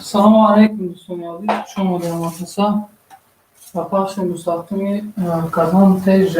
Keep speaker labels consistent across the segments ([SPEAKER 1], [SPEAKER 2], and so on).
[SPEAKER 1] Салому алайкум, дӯстони азиз, хуш омадед ҳамакаса ба пахши мустақими Казан ТЖ.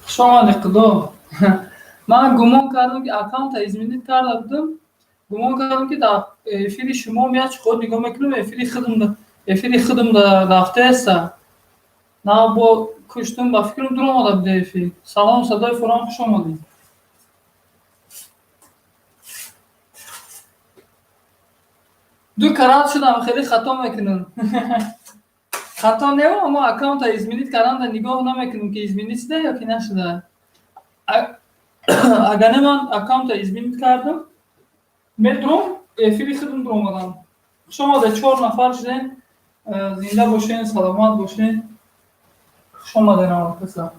[SPEAKER 1] Хуш омадед, Худо. Ман гумон кардам, ки аккаунта изменить карда будам. Гумон кардам, ки дар эфири шумо меяд, худ нигоҳ мекунам, эфири худам рафтаеста. На, бо куштум, ба фикрам, дур омада буда эфир. Салом, садои фурон, хуш омадед. Ду карат шудам, хеле хато мекунам. Хато не, аммо аккаунта изменить карданда нигоҳ намекунам, ки изменить шуда ё ки нашуда. Агар не, ман аккаунта изменить кардам, медурам, эфири худам дур омадам. Хуш омадед, чор нафар шудем. Зинда бошен, саломат бошен. Хуш омадед ҳамакаса.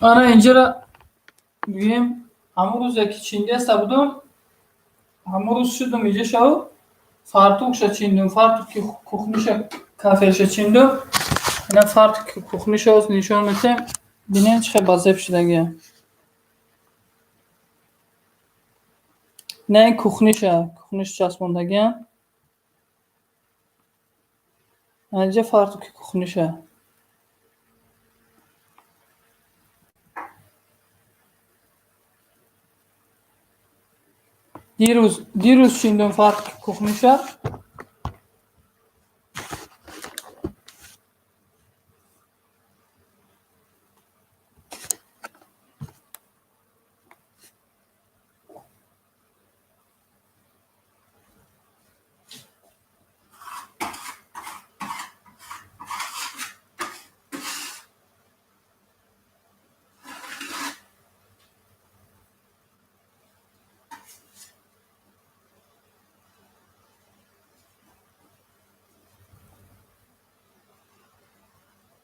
[SPEAKER 1] Ана инҷара гӯем, ҳамон рӯзе ки чиндеста будум, ҳамон рӯз шудум иҷа шав, фартукша чиндум, фартуки кухниша, кафелша чиндум. Ина фартуки кухниша оз нишон метем. Бинем, чӣ хел базеб шудагия. Ина ин кухниша, кухниш часпондагиам. Инҷа фартуки кухниша. Дирӯз чиндум фартуки кухниша.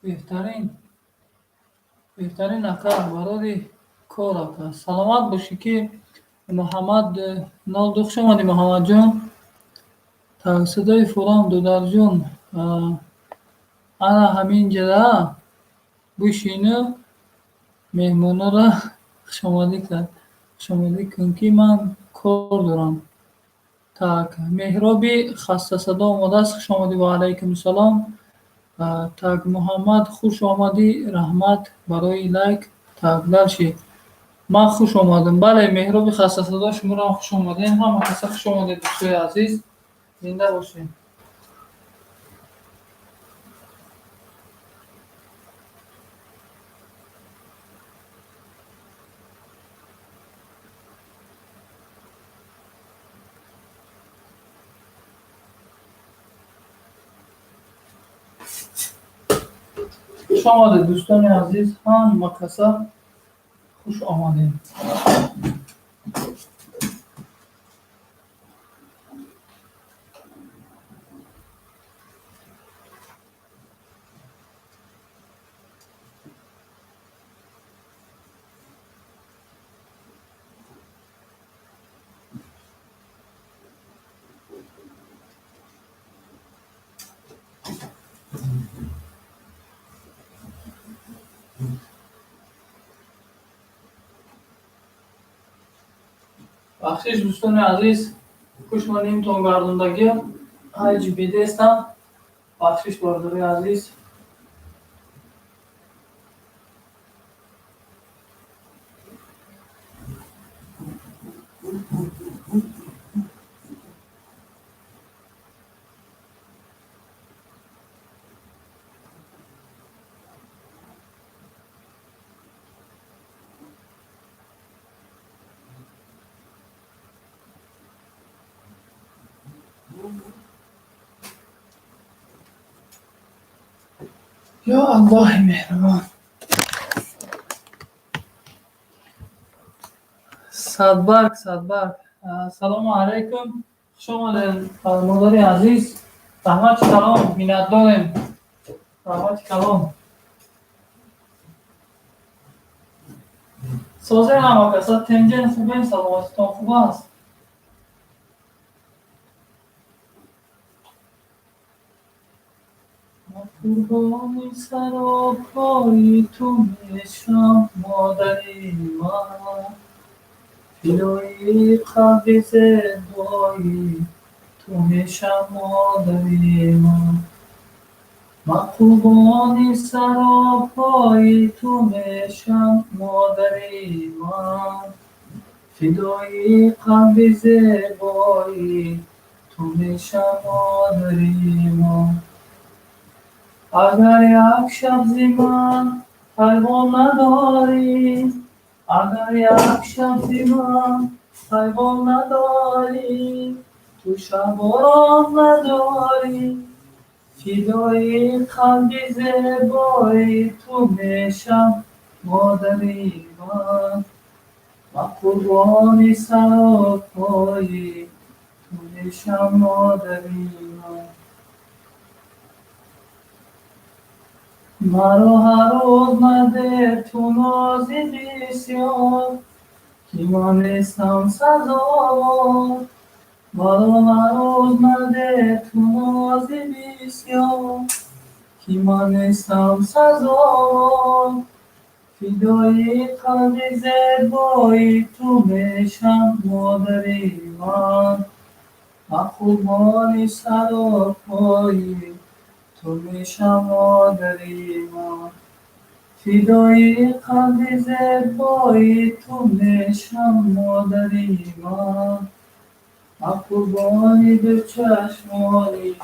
[SPEAKER 1] Беҳтарин, беҳтарин, ака, барори кор, ака. Саломат бошӣ, ки Муҳаммад нолду, хуш омадӣ, Муҳаммадҷон. Так, садои фурон, додарҷон, ана ҳамин ҷара бишину, меҳмонора хушомадӣ кард. Хушомадӣ кун, ки ман кор дорам. Так, Меҳроби хастасадо омадааст, хуш омадӣ, ва алайкум салом. Так, Муҳаммад, хуш омадӣ, раҳмат барои лайк. Так, дальше. Ман хуш омадам. Бале, Меҳроби хастасадо, шуморо хуш омадем. Ҳама каса хуш омадед, дӯстои азиз. Зинда бошед. Хуш омадед, дӯстони азиз, ҳама каса хуш омадед. Бахшиш, дӯстони азиз, хушмонимтон гардондагиам, ҳайҷи бидестам. Бахшиш, бародари азиз. Ё Аллоҳи меҳрубон. Садбарг, Садбарг. Ассалому алайкум. Хуш омадед, модари азиз. Раҳмати калон, миннатдорем. Раҳмати калон. Созем ҳама каса, тинҷен, хубен, саломатитон хуб аст? Қурбони саропои ту мешам, модари ман. Фидои қалби зебои ту мешам, модари ман. Ман қурбони саропои ту мешам, модари ман. Фидои қалби зебои ту мешам, модари ман. Агар як шаб зи ман пайғом надорӣ, агар як шаб зи ман пайғом надорӣ, ту шабором надорӣ. Фидои қалби зебои ту мешам, модари ман. Ман қурбони саропои ту мешам, модари ман. Маро ҳар рӯз маде ту нози бисёр, ки ман нестам сазовор. Маро ҳар рӯз маде ту нози бисёр, ки ман нестам сазовор. Фидои қалби зебои ту мешам, модари ман. Ман қурбони саропои ту мешам, модари ман. Фидои қалби зебои ту мешам, модари ман. Ман қурбони дучашмони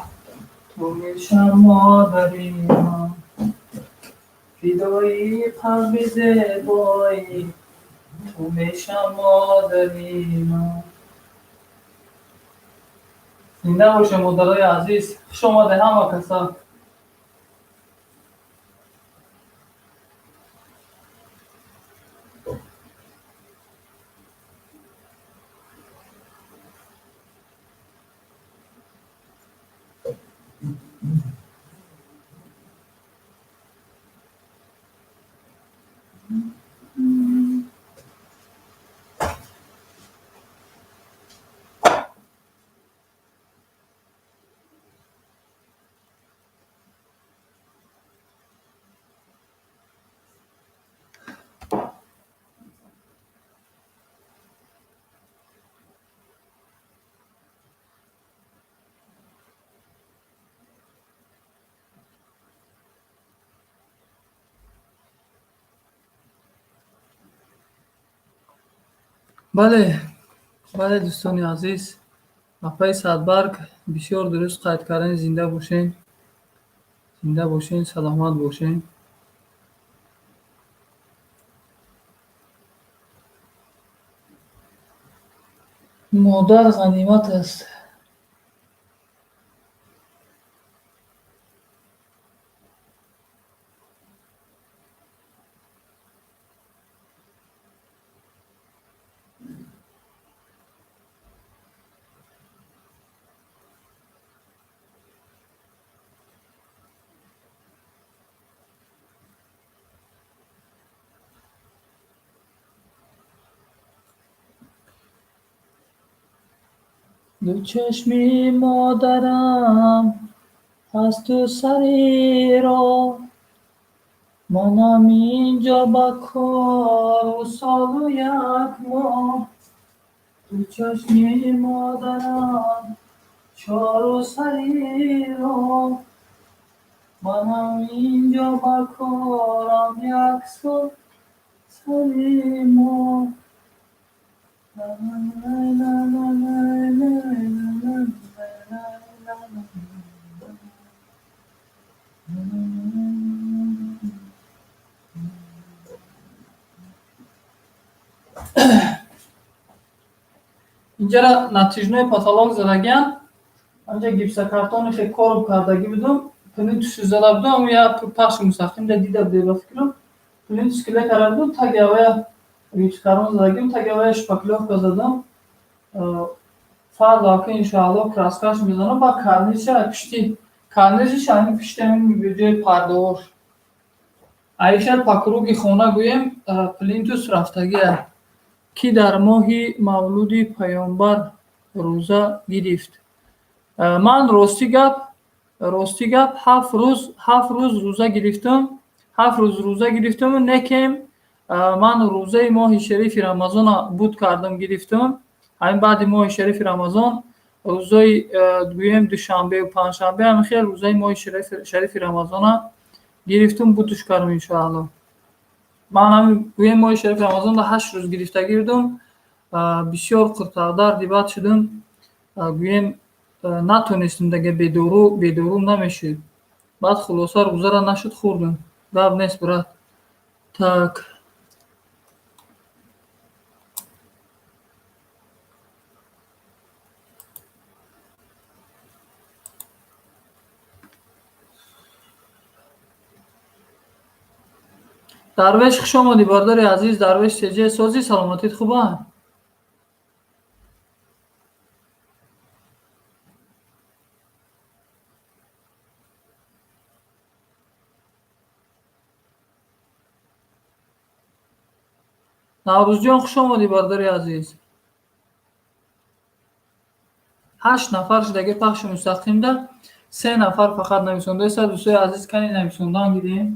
[SPEAKER 1] ту мешам, модари ман. Фидои қалби зебои ту мешам, модари ман. Зинда бошед, модарои азиз. Хуш омадед ҳама каса. Бале, бале, дӯстони азиз, апаи Садбарг бисёр дуруст қайд кардем, зинда бошен, зинда бошен, саломат бошен. Модар ғанимат аст. Ду чашми модарам аз ту сари роҳ, манам инҷо ба кору солу як моҳ. Ду чашми модарам чору сари роҳ, манам инҷо ба корам як сол сари моҳ. Инҷара натяжной потолок задагиам, анҷа гипсокартони хе короб кардагӣ будум, Плинтус зада будам, як пахши мустақим да дида будем, ба фикрам. Плинтус клей карда будам, таги авая гипскартон задагим, таги авая шпаклёвка задам. Фардо ака, иншоалло, краскаш мезанам, ба карнизша пишти, карнизиш ҳамин пишти, ҳамин ҷои пардаҳош. Аиша, по круги хона гӯем, плинтус рафтагия. Кӣ дар моҳи мавлуди паёмбар рӯза гирифт? Ман, рости гап, 7 рӯз рӯза гирифтам, 7 рӯз рӯза гирифтаму некем ман рӯзаи моҳи шарифи Рамазона буд кардам, гирифтам. Ҳамин баъди моҳи шарифи Рамазон рӯзои, гӯем, душанбеу панҷшанбе, ҳамин хел рӯзаи моҳи шарифи Рамазона гирифтам, будуш кардам, иншоалло. Ман ҳамин, гӯем, моҳи шарифи Рамазонда 8 рӯз гирифтагӣ будам. Бисёр қуртақдарди бад шудам, гӯем, натонистам дага, бедору намешуд. Баъд хулоса рӯзара нашуд, хӯрдам. Гап нест, брат. Так, Дарвеш, хуш омадӣ, бародари азиз. Дарвеш Теҷе, созӣ, саломатит хуба? Наврӯзҷон, хуш омадӣ, бародари азиз. Ҳашт нафар шудаги пахши мустақимда, се нафар фақат нависондаеста. Дӯстои азиз, кани нависондан гирем.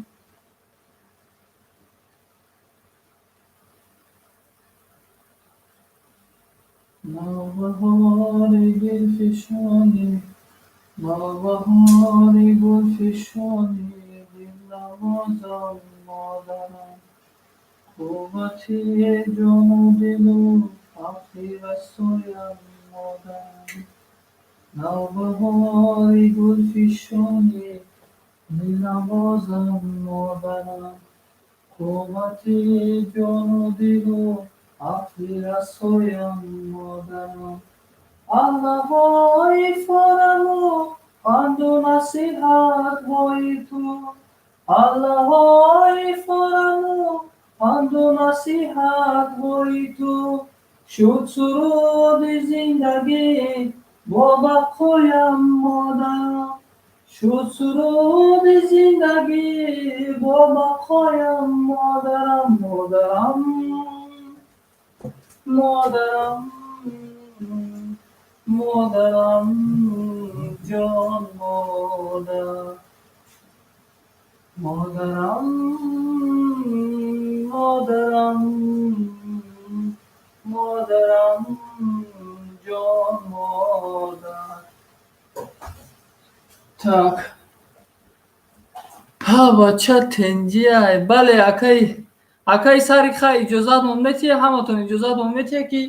[SPEAKER 1] Навбаҳори дилфишонӣ, навбаҳори гулфишонӣ, дилнавозам модарам, қуввати ҷону дилу ақли расоям модарам, навбаҳори гулфишонӣ, дилнавозам модарам, қуввати ҷону дилу ақли расоям модарам, аллаҳои фораму панду насиҳатҳои ту, аллаҳои фораму панду насиҳатҳои ту шуд суруди зиндагӣ бо бақоям модарам, шуд суруди зиндагӣ бо бақоям модарам, модарам, модарам, модарам ҷон, модар, модарам, модарам, модарам ҷон, модар. Так, ҳа, бача, тенҷиай. Бале, акаи Сарик, хай, иҷозатмон метиҳе, ҳаматон иҷозатмон метиҳе, ки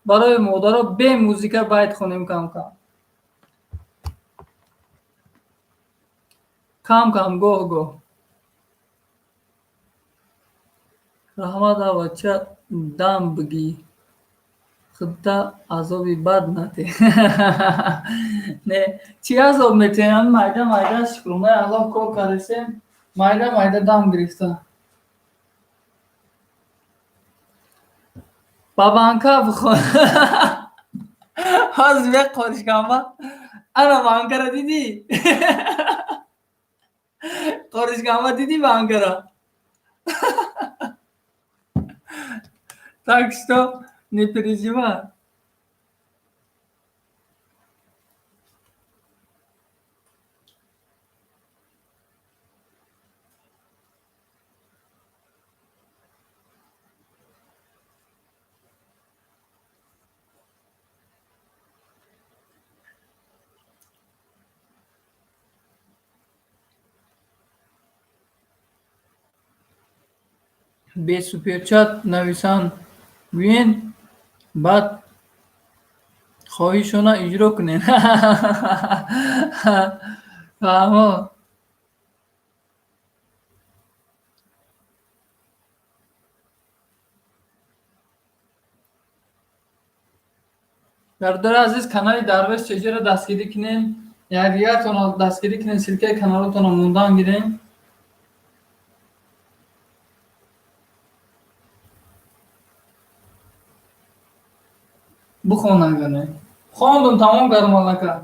[SPEAKER 1] барои модаро бе музика байт хонем? Кам кам, кам кам, гоҳ гоҳ. Раҳмат, а бача, дам бигӣ, худта азоби бад натеҳ. Не, чӣ азоб метиҳем? Майда майда, шукронаи Аллоҳ, кор кардесем, майда майда дам гирифта. Ба банка бихон, ҳозир як қоришканба. Ана банкара дидӣ, қоришканба, дидӣ банкара? Так что не переживай. Бе суперчат нависанд, гӯен, баъд хоҳишона иҷро кунед. Фаҳмо. Бародари азиз, канали Дарвеш Чеҷеро дастгирӣ кунем. Якдигаратонро дастгирӣ кунед, ссылкаи каналотонро мондан гирем. Бихон агане. Хондум, тамом кардам аллака.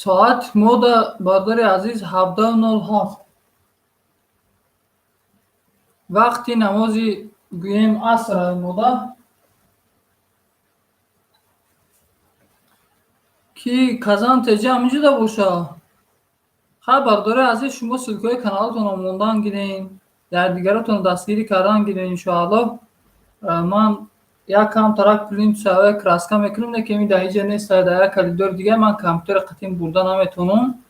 [SPEAKER 1] Соат мода, бародари азиз, 17:07. Вақти намози, гӯем, аср мода. Ки Казан теҷа ҳаминҷода боша. Хай, бародари азиз, шумо ссылкаҳои каналотонро мондан гирен, якдигаратонро дастгирӣ кардан гирен, иншоаллоҳ. Ман як кам тарак плинтусаве краска мекунем, не ки ин дар ҳиҷа нест, дар як коридори дигар ман компютера қатъин бурда наметавонам.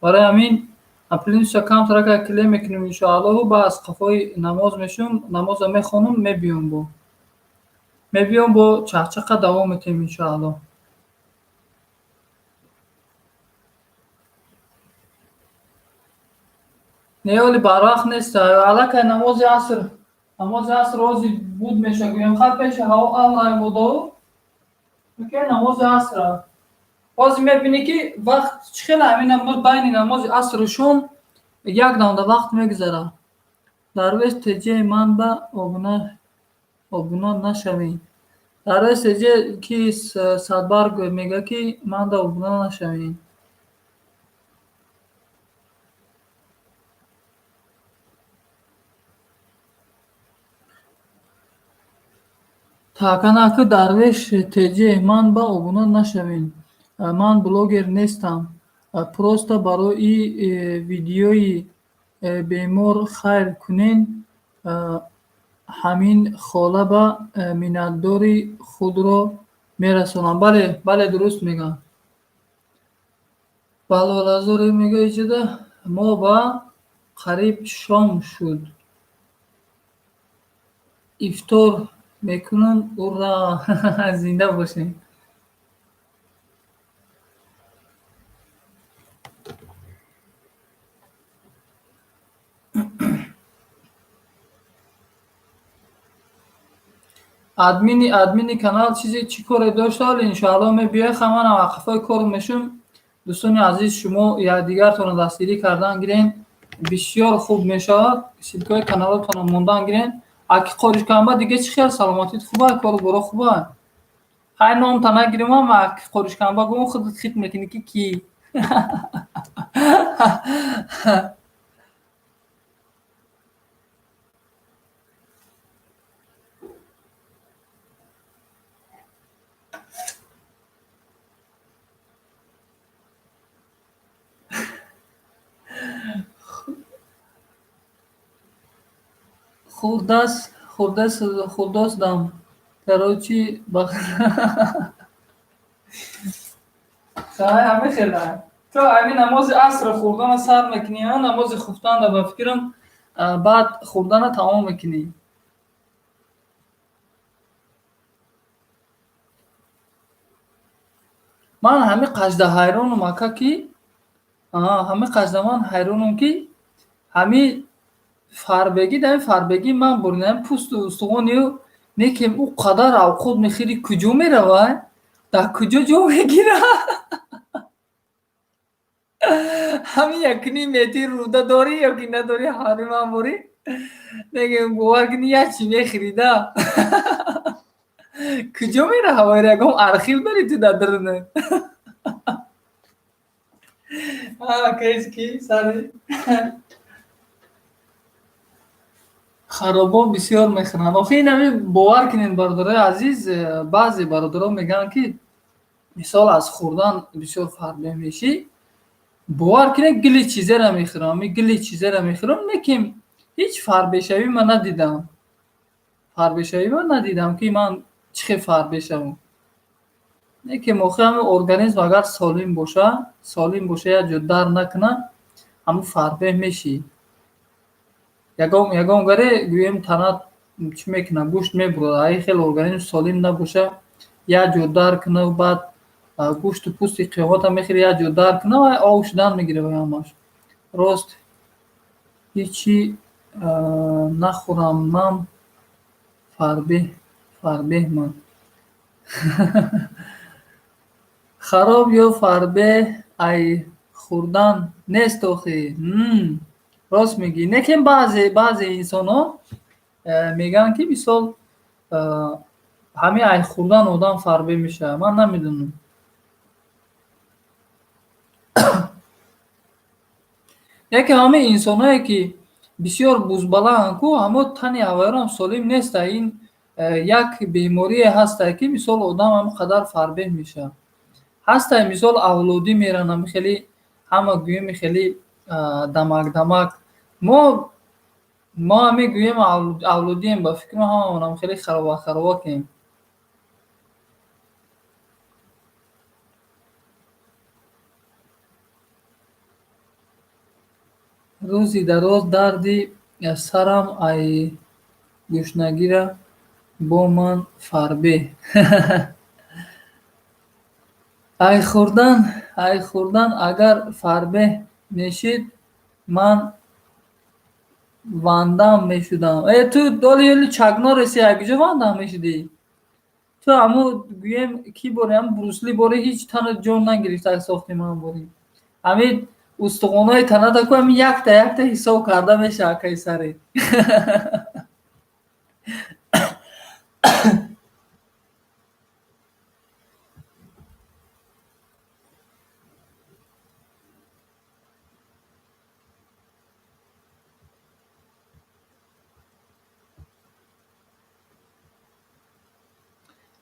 [SPEAKER 1] Барои ҳамин плинтуса кам тарак клей мекунем, иншоаллоҳу, ба аз қафои намоз мешум, намоза мехонам, мебиём, бо мебиём, бо чақчақа давом метиҳем, иншоаллоҳ. Не, оли барвақт нест, аллакай намози аср, намози аср рози буд меша, гӯем, хай пеши ҳаво аврай мудо ки намози асра. Ҳозир мебинӣ, ки вақт чӣ хел ҳамин байни намози асру шом як давда вақт мегузарад. Дарвеш теҷаи ман ба обуна нашавед. Дарвеш теҷа ки Садбарг мегӯяд, ки ман да обуна нашавед. Так, анаку Дарвеш теҷе ман ба обуна нашавед. Ман блогер нестам. Просто барои видеои бемор хайр кунен, ҳамин хола ба миннатдори худро мерасонам. Бале, бале, дуруст мегӯям. Балолазоре мегӯяд, иҷода мо ба қариб шом шуд. Ифтор мекунам, ура! Зинда бошед. Админи канал чизе чӣ коре дошта, вале иншоаллоҳ мебиёяд. Ха, манам қафои кор мешум. Дӯстони азиз, шумо якдигартонро дастгирӣ кардан гирен, бисёр хуб мешавад. Ссылкаҳои каналотонро мондан гирен. Аки Қоришканба, дига чӣ хел, саломатит хуба, кору боро хуба? Хай, номта нагирем, ама аки Қоришканба гум, худат хит мекунӣ, ки кӣ. Хурдас, хурдас, хурдосдам. Короче, хай, ҳамин хела. То ҳамин намози аср хӯрдана сар мекунӣ, намози хуфтанда, ба фикрам, баъд хӯрдана тамом мекунӣ. Ман ҳамин қажда ҳайронам, ака, ки ҳамин қажда ман ҳайронам, ки ҳамин фарбегӣ, дар фарбегӣ ман буринам, пӯсту устухонию некем, ӯ қадар авқот мехӯрӣ, куҷо меравад, дар куҷо ҷо мегирад? Ҳамин якуним метр рӯда дорӣ ё ки надорӣ, ҳари ман борӣ негем, бовар кунӣ, як чӣ мехӯрида, куҷо меравад? Ягон архив дорӣ ту дар дарунат? Ки сари харобо бисёр мехӯранд. Охи, ин ҳамин, бовар кунед, бародарои азиз, баъзе бародарон мегӯянд, ки мисол аз хӯрдан бисёр фарбеҳ мешӣ. Бовар кунед, гили чизеро мехӯрам, ами гили чизеро мехӯрам, лекин ҳеҷ фарбешавӣ ман надидам. Фарбешавӣ ман надидам, ки ман чӣ хел фарбе шавам. Лекин охир ҳамин организм агар солим боша, солим боша, як ҷо дар накунад, ҳамун фарбеҳ мешӣ. Ягон гаре гӯем тана чӣ мекунад, гӯшт мебурад. Агар хел организм солим набоша, як ҷо дар кунад, баъд гӯшту пӯсти қиёмата мехӯри, як ҷо дар кунад, вай ов шудан мегирад вай ҳамаш. Рост ҳечи нахӯрам ман фарбеҳман. Хароб ё фарбеҳ ай хӯрдан нест охи. Рост мегӯӣ. Лекин баъзе инсонҳо мегӯянд, ки мисол ҳамин ай хӯрдан одам фарбеҳ мешавад. Ман намедонам. Лекин ҳамин инсонҳое, ки бисёр бузбалаанд ку, ҳамо тани ҳавайёрам солим неста. Ин як беморие ҳастае, ки мисол одам ҳамин қадар фарбеҳ мешавад. Ҳастае, мисол авлодӣ меранд, ҳами хеле ҳама гӯем хеле дамак дамак. Мо ҳами гӯем авлодием, ба фикрам ҳамамон хеле хароба харобакем. Рӯзи дароз дарди сарам ай гӯшнагира бо ман фарбеҳ. Ай хӯрдан агар фарбеҳ мешид, ман вандам мешудам. Э, ту доли ёли чакнореси, ай куҷо вандам мешудӣ? Ту ҳамун гӯем ки бори, ҳамун Брусли бори ҳеҷ тану ҷон нагирифта сохти ман бори. Ҳамин устухонҳои таната ку ҳамин якта якта ҳисоб карда мешавад акаи саре.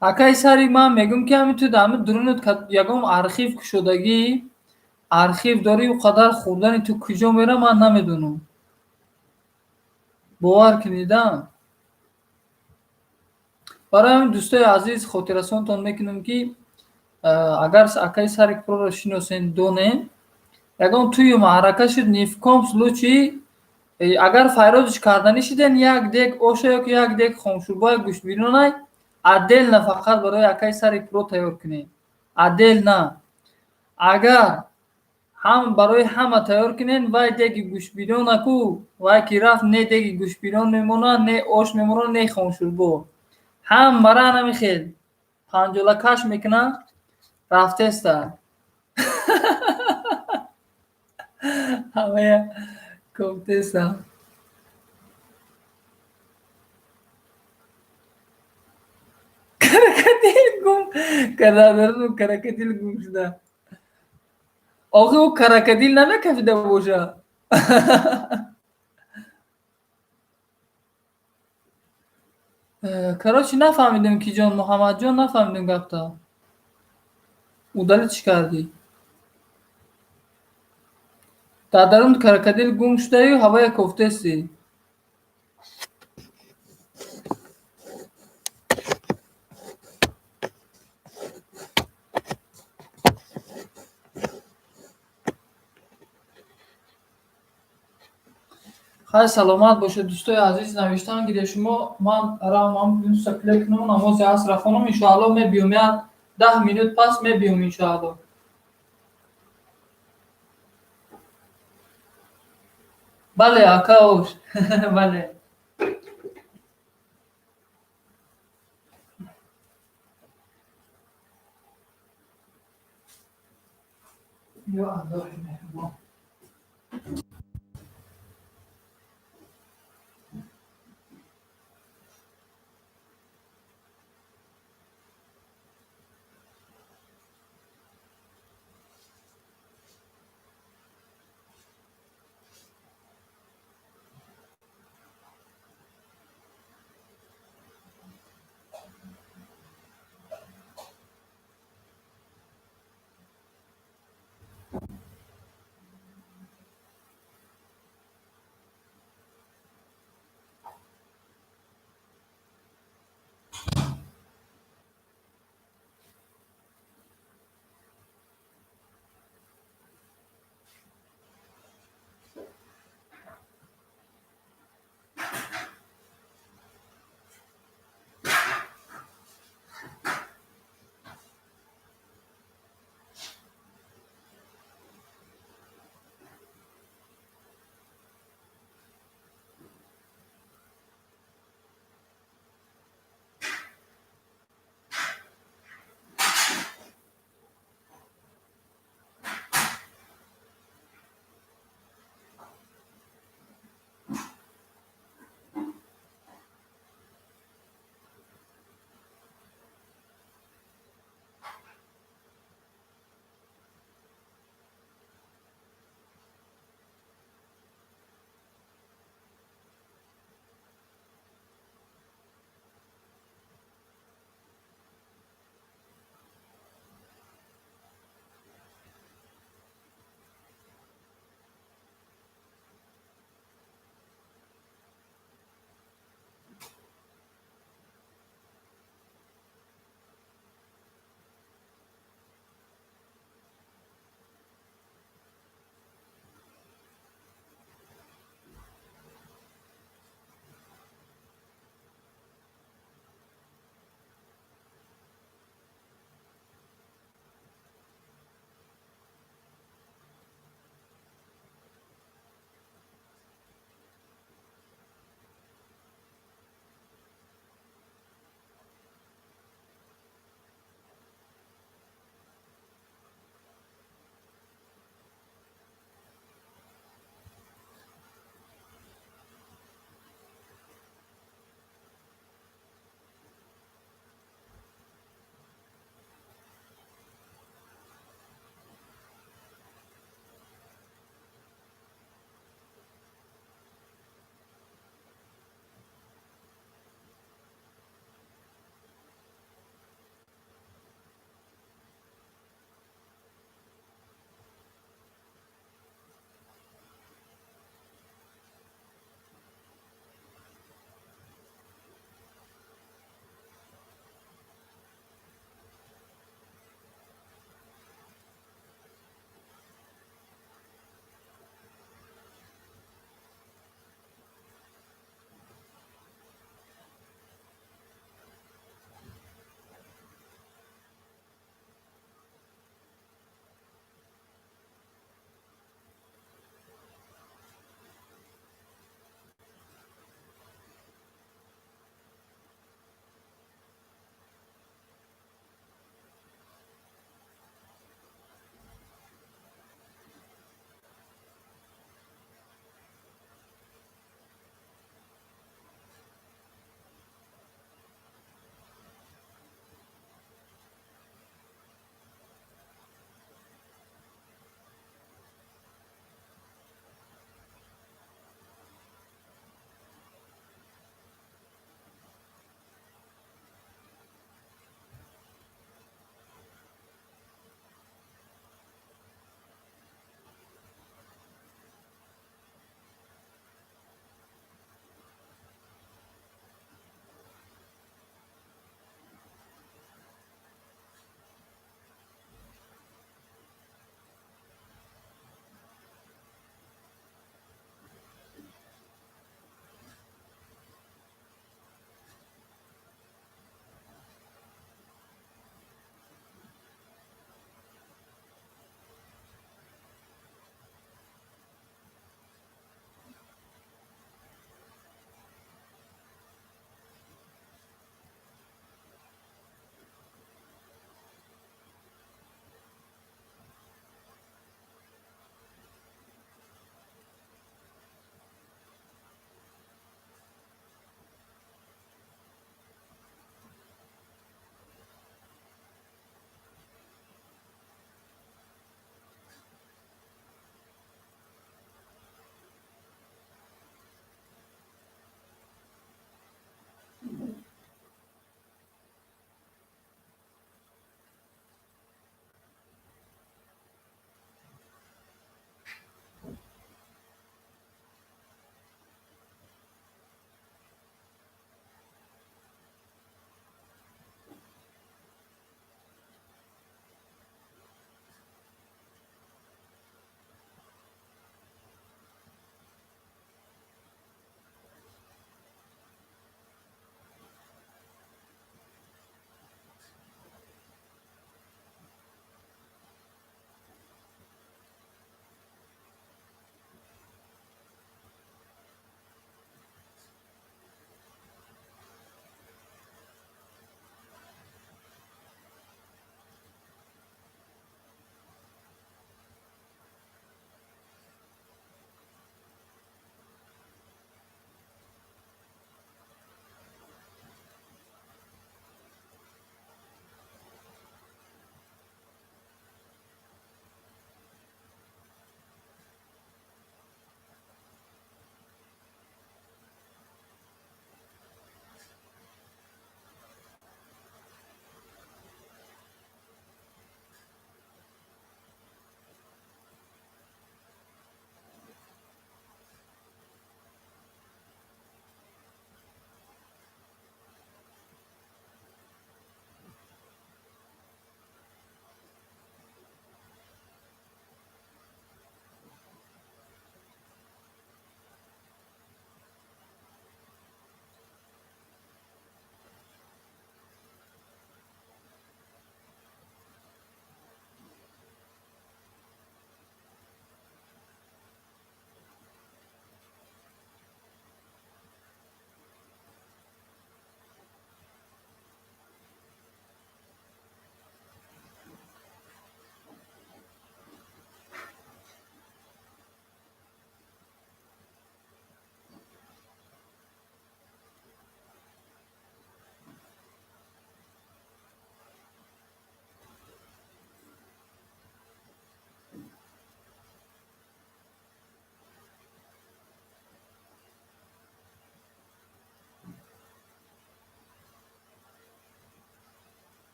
[SPEAKER 1] Акаи сари ман мегӯм, ки ҳамин ту дар ҳамин дурунат ягон архив кушодагӣ, архив дорӣ, ӯ қадар хӯрдани ту куҷо меравад, ман намедонам. Бовар кунед, а? Барои ҳамин дӯстои азиз хотиррасонтон мекунам, ки агар акаи Сарик Проро шиносен, донем, ягон тӯю маърака шуд, ни в коем случае агар файрозиш карданӣ шиден, як дег оша ёки як дег хомшӯрбои гӯштбирёнай отдельно фақат барои акаи Сарик Про тайёр кунед. Отдельно. Агар ҳам барои ҳама тайёр кунед, вай деги гӯштбирёна ку, вай ки рафт, не деги гӯштбирён мемонад, не ош мемонад, не хомшӯрбо. Ҳамара ҳамин хел панҷола каш мекунад, рафтеста. Ҳамая кофтеста. Крокодил гум карда, крокодил гум шуда. Охи ӯ крокодил намекафида боша. Короче, нафаҳмидем ки ҷон Муҳаммадҷон, нафаҳмидем гапта. Удалить чӣ кардӣ? Дар дарун крокодил гум шудаю, ҳавая кофтестӣ. Хай, саломат бошед, дӯстои азиз, навиштан гиред шумо, ман равам мустақиле кунам, намози асрро хонам, иншоалло мебиём, як 10 минут пас мебиём иншоалло. Бале, ака ош. Бале. Ё Аллоҳи меҳрубон.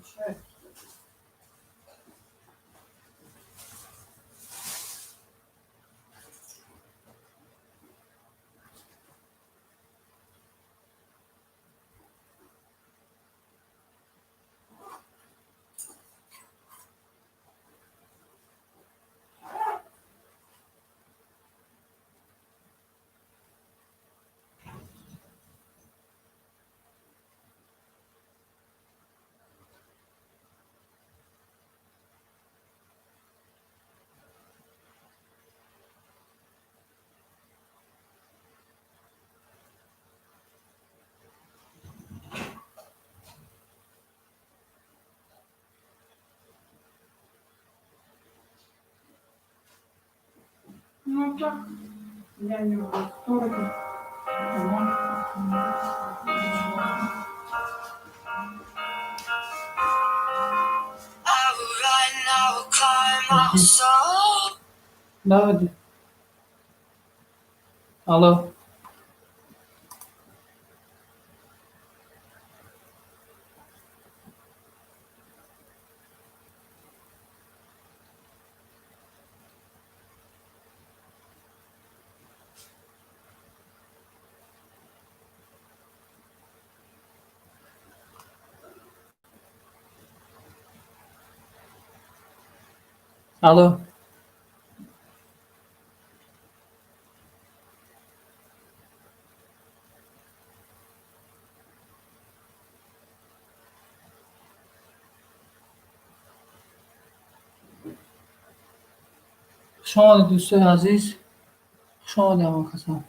[SPEAKER 2] Отвечает. Ну так, я не в восторге.
[SPEAKER 3] I will run, I will climb, I will soar.
[SPEAKER 1] Да, Алло. Алло. Хуш омадед, дӯстои азиз, хуш омадед ҳама касан.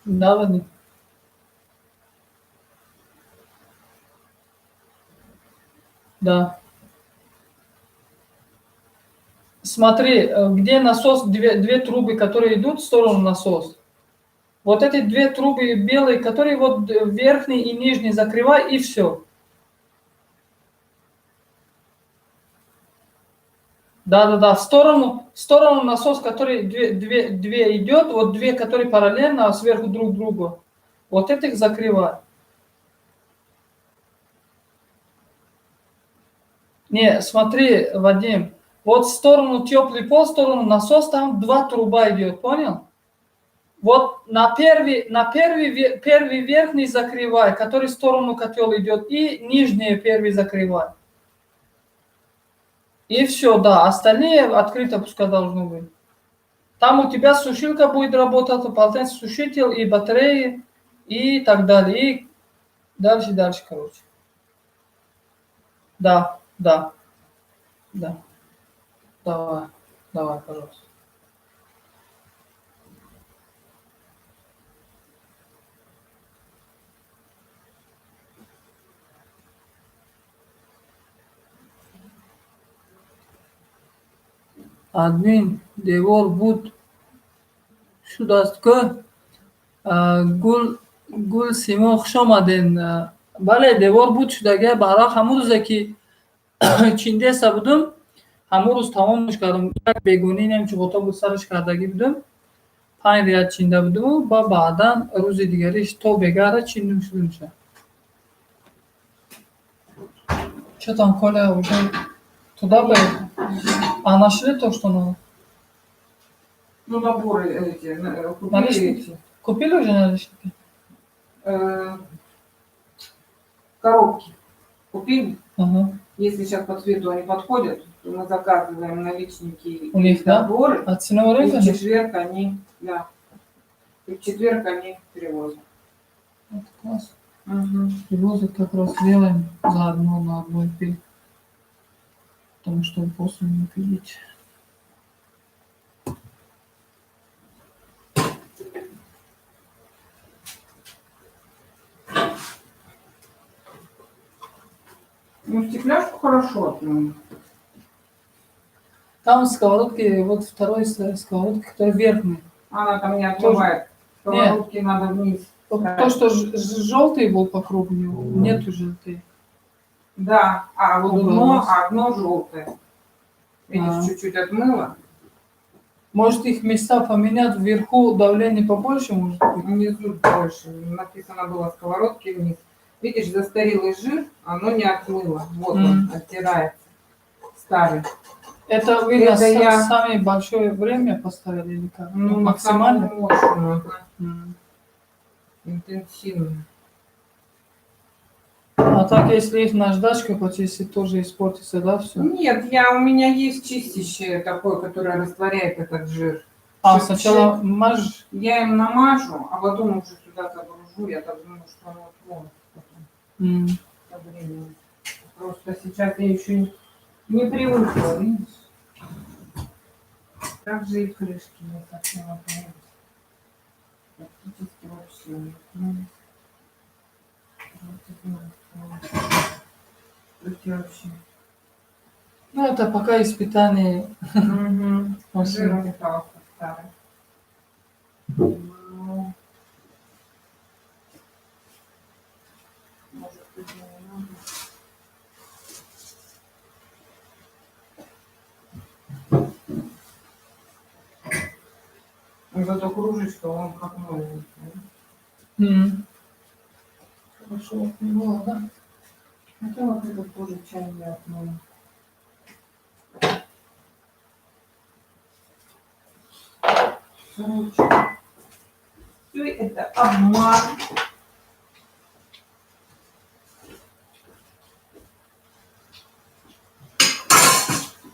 [SPEAKER 1] Да, да. Смотри, где насос, две трубы, которые идут в сторону насос. Вот эти две трубы белые, которые вот верхний и нижний закрывай, и все. Да-да-да, в сторону насос, который две идет, вот две, которые параллельно, а сверху друг другу. Вот этих закрывай. Не, смотри, Вадим, вот в сторону теплый пол, в сторону насос, там два труба идет, понял? Вот на первый верхний закрывай, который в сторону котел идет, и нижний первый закрывай. И все, да, остальные открыто пускай должно быть. Там у тебя сушилка будет работать, полотенцесушитель и батареи и так далее. И дальше, дальше, короче. Да. Давай, давай, пожалуйста. Админ, девор буд шудааст ку. Гул, Гулсимо, хуш омаден. Бале, девор буд шудага. Барақ ҳамун рӯзе ки чиндеса будум, ҳамун рӯз тамомш кардам. Як бегонӣ нем чуғота буд, сараш кардагӣ будум. 5 ряд чинда будуму ба баъдан рӯзи дигариш то бегара чиндум шудумша. Чё там, Коля, уже туда поехал? А нашли то, что надо?
[SPEAKER 2] Ну, наборы эти, купили.
[SPEAKER 1] Наличники?
[SPEAKER 2] Эти.
[SPEAKER 1] Купили уже наличники?
[SPEAKER 2] Коробки купили.
[SPEAKER 1] Ага.
[SPEAKER 2] Если сейчас по цвету они подходят, то мы заказываем наличники
[SPEAKER 1] У них,
[SPEAKER 2] и
[SPEAKER 1] да?
[SPEAKER 2] наборы.
[SPEAKER 1] От ценового
[SPEAKER 2] И в
[SPEAKER 1] рынка?
[SPEAKER 2] четверг они, да. И в четверг они привозят.
[SPEAKER 1] Это класс.
[SPEAKER 2] Угу.
[SPEAKER 1] Привозят, как раз сделаем заодно на одной пиль. Потому что после не пилить.
[SPEAKER 2] Ну, стекляшку хорошо отмыла.
[SPEAKER 1] Там сковородки, вот второй сковородки, которая верхняя.
[SPEAKER 2] Она там не отмывает. Сковородки надо вниз.
[SPEAKER 1] То, что желтый был по кругу, нету желтый.
[SPEAKER 2] Да, а вот дно, а дно желтое. Видишь, чуть-чуть отмыла.
[SPEAKER 1] Может, их места поменять, вверху давление побольше, может быть?
[SPEAKER 2] Внизу больше. Написано было сковородки вниз. Видишь, застарелый жир, оно не отмыло. Вот он оттирается. Старый.
[SPEAKER 1] Это вы на самое большое время поставили или как?
[SPEAKER 2] Ну,
[SPEAKER 1] максимально?
[SPEAKER 2] Мощную. Интенсивно.
[SPEAKER 1] А так, если их наждачкой почистить, тоже испортится, да, все?
[SPEAKER 2] Нет, у меня есть чистящее такое, которое растворяет этот жир.
[SPEAKER 1] А, сначала мажешь?
[SPEAKER 2] Я им намажу, а потом уже сюда загружу. Я так думаю, что оно отмоется потом. Со временем. Просто сейчас я еще не привыкла, видишь? Также и крышки не совсем отмылись. Практически вообще не отмылись. Вообще.
[SPEAKER 1] Ну, это пока испытание.
[SPEAKER 2] Угу. Жир остался старый. Ну, может быть, не надо. Зато кружечка, он как новенький.
[SPEAKER 1] Хорошо, не было, да?
[SPEAKER 2] Хотя вот этот тоже чай не отмыл. Короче, все это обман.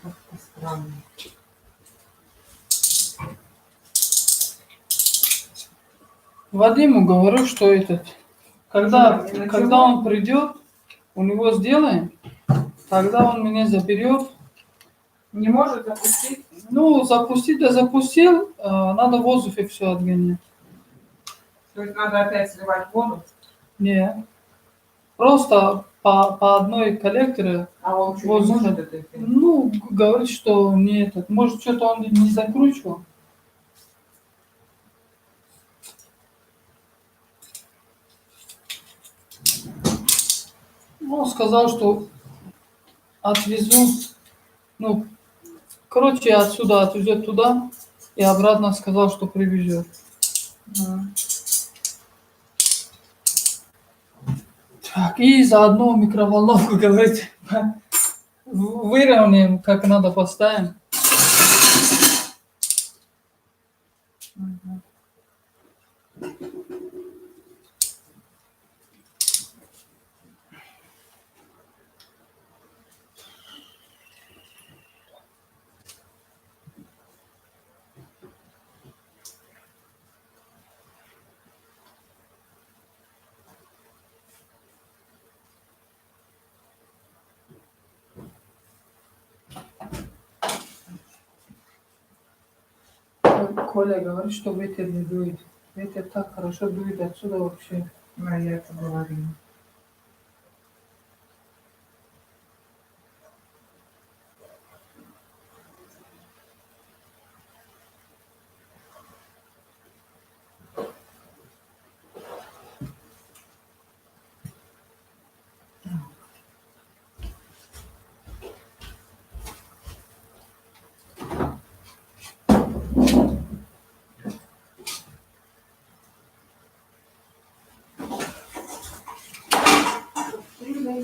[SPEAKER 2] Как-то странно.
[SPEAKER 1] Вадиму говорю, что этот, когда он придет, у него сделаем, тогда он меня заберет.
[SPEAKER 2] Не может запустить?
[SPEAKER 1] Ну, запустить, да запустил, надо в воздухе все отгонять.
[SPEAKER 2] То есть надо опять сливать воду?
[SPEAKER 1] Нет. Просто по одной коллекторе.
[SPEAKER 2] А он что, не может это сделать?
[SPEAKER 1] Ну, говорит, что не этот. Может, что-то он не закручивал. Ну, сказал, что отвезу, ну, короче, отсюда отвезет туда и обратно сказал, что привезет. Так, и заодно микроволновку, говорит, выровняем, как надо, поставим. Коля говорит, что ветер не дует. Ветер так хорошо дует отсюда вообще.
[SPEAKER 2] Да, я это говорила.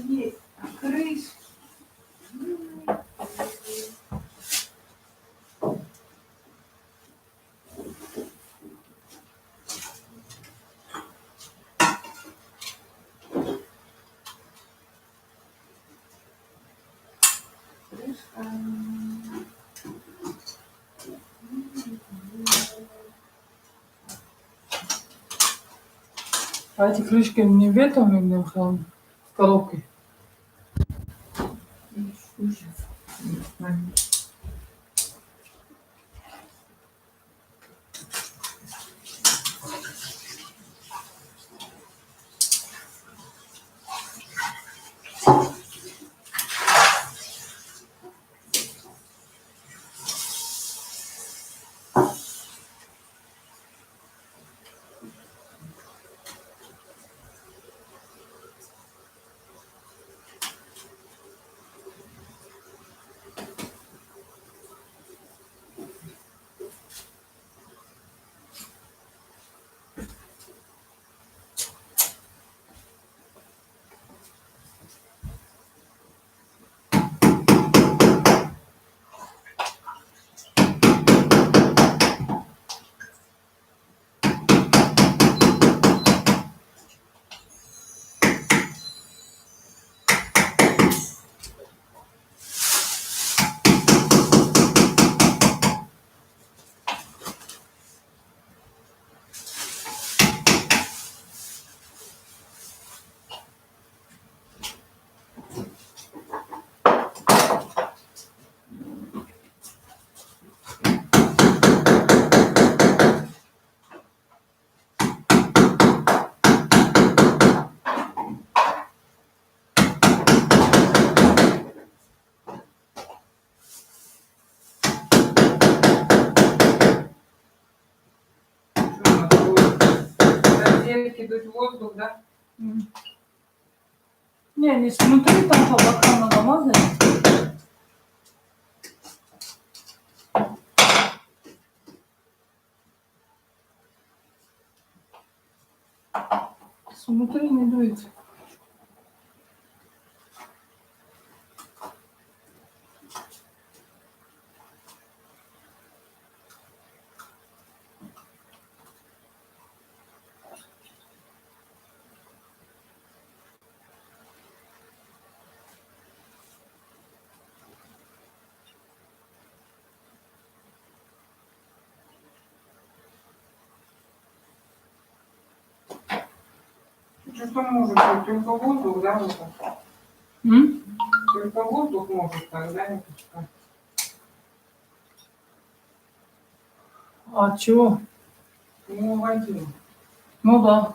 [SPEAKER 2] Есть, а крышки. Крышка.
[SPEAKER 1] А эти крышки не в этом или в коробке?
[SPEAKER 2] Сейчас. Батарейки дуть воздух, да?
[SPEAKER 1] Не, не смотри, там по бокам надо мазать. Смотри, не дует.
[SPEAKER 2] Что может быть? Только воздух, да? Вот так?
[SPEAKER 1] М?
[SPEAKER 2] Только воздух может так, да, Никитка?
[SPEAKER 1] А чего?
[SPEAKER 2] Ну, воде.
[SPEAKER 1] Ну да.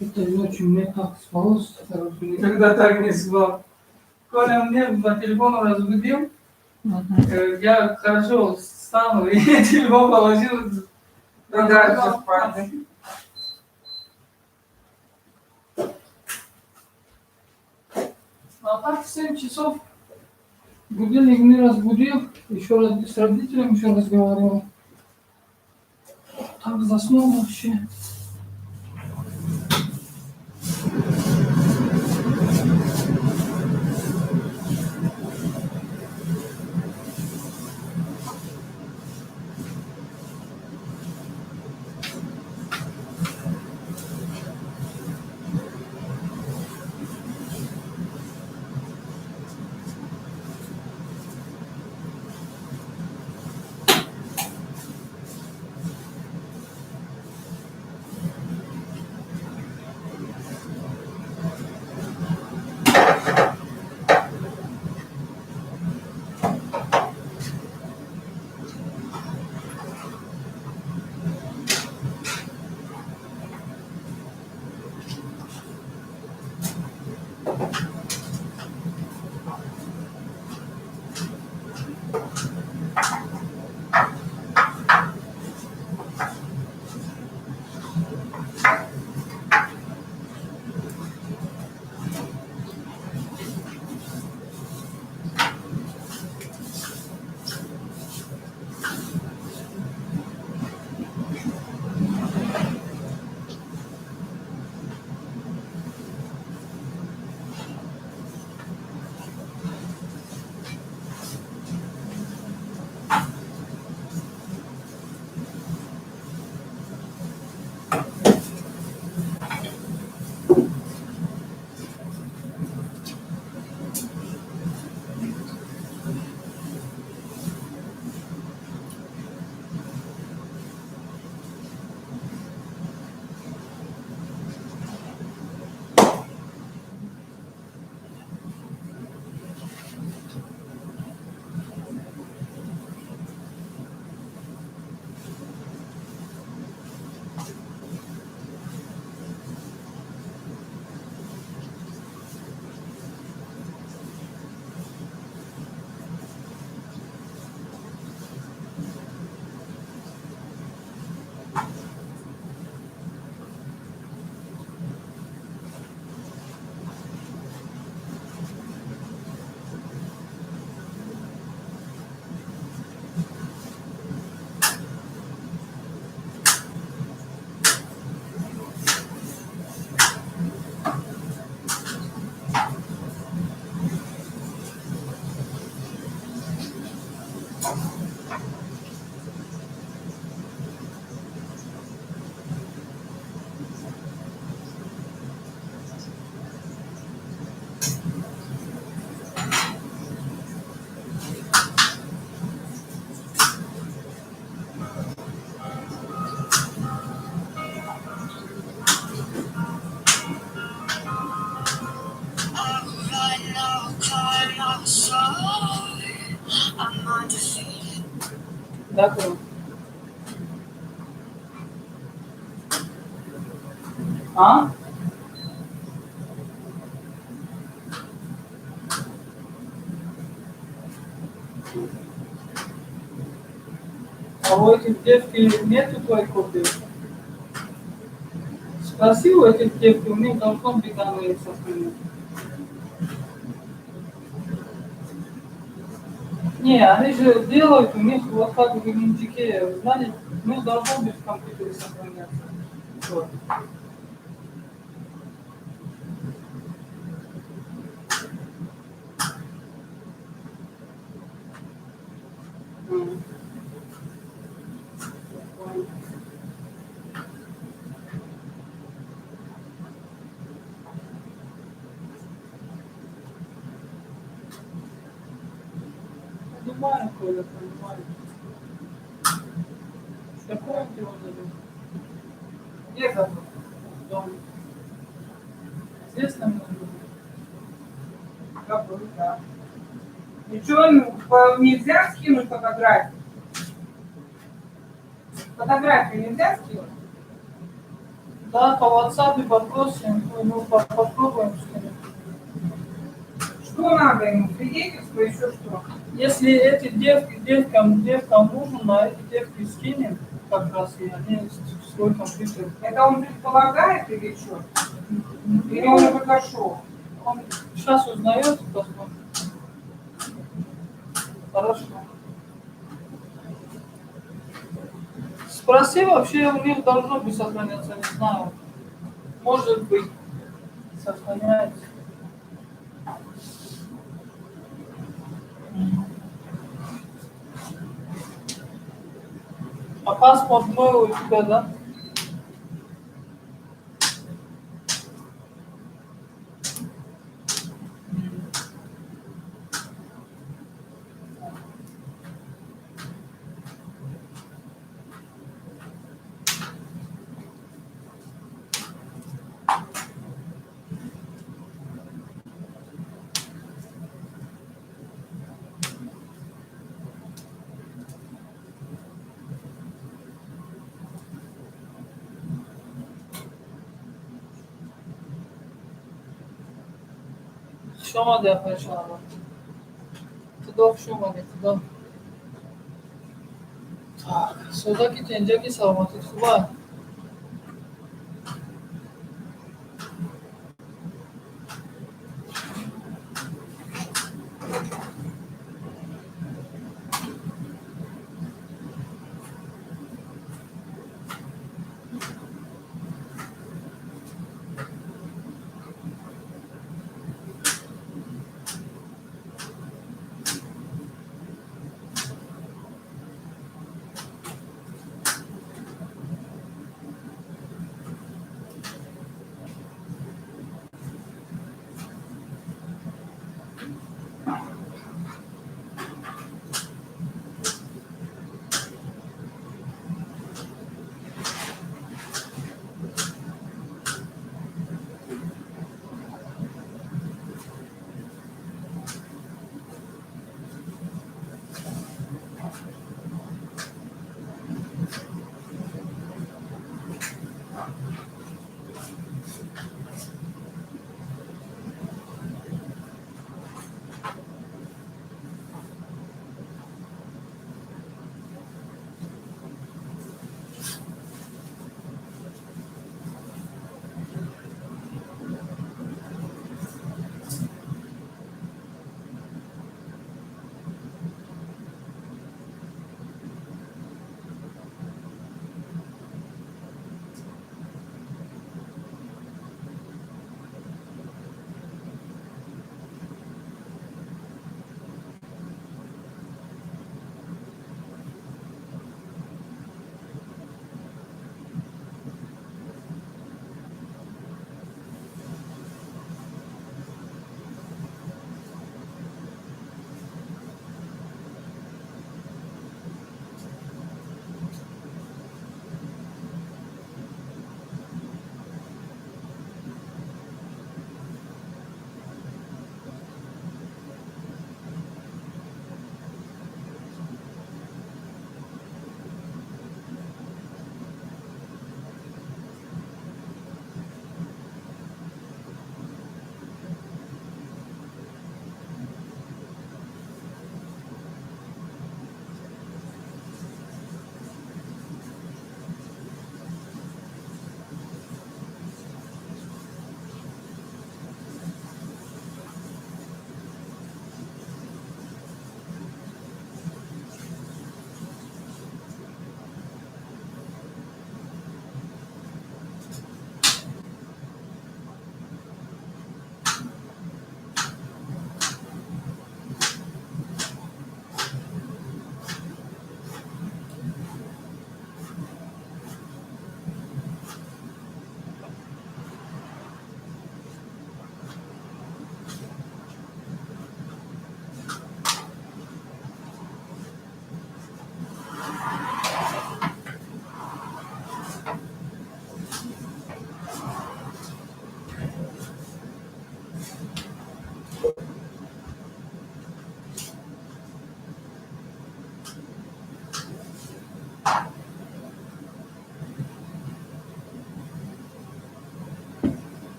[SPEAKER 1] Это ночью мне так спалось, короче, никогда так не спал. Коля мне по телефону разбудил, я хорошо встану и телефон положил.
[SPEAKER 2] И дальше спать.
[SPEAKER 1] А так в 7 часов будильник не разбудил, еще раз с родителями еще разговаривал. Так заснул вообще.
[SPEAKER 3] I will run, I will climb, I will soar. I'm undefeated.
[SPEAKER 1] Дякую. А? А у этих девки нету твоей копии? Спроси у этих девки, у них должно быть данные сохранены. Не, они же делают, у них вот как в Геленджике, вы знаете, ну должно быть в компьютере сохраняться. Вот. М. Понял. Понимаю, Коля, понимаю. Какой ты его забыл?
[SPEAKER 2] Где забыл?
[SPEAKER 1] Дома. Здесь нам нужно.
[SPEAKER 2] Забыл, да. Ничего нельзя скинуть фотографию? Фотографию нельзя скинуть?
[SPEAKER 1] Да, по WhatsApp попросим, ну, попробуем скинуть.
[SPEAKER 2] Что надо ему? Свидетельство, еще что?
[SPEAKER 1] Если эти девки, девкам нужно, на эти девки скинем, как раз и они в свой компьютер.
[SPEAKER 2] Это он предполагает или что? Или он уже зашел?
[SPEAKER 1] Он сейчас узнает, посмотрим. Хорошо. Спроси, вообще у них должно быть сохраняться, не знаю. Может быть, сохраняется. А паспорт мой у тебя, да? Хуш омадӣ, апаи Шаҳло. Худо, хуш омадӣ, худо. Так, сӯзаки, тинҷаки, саломатит хуба?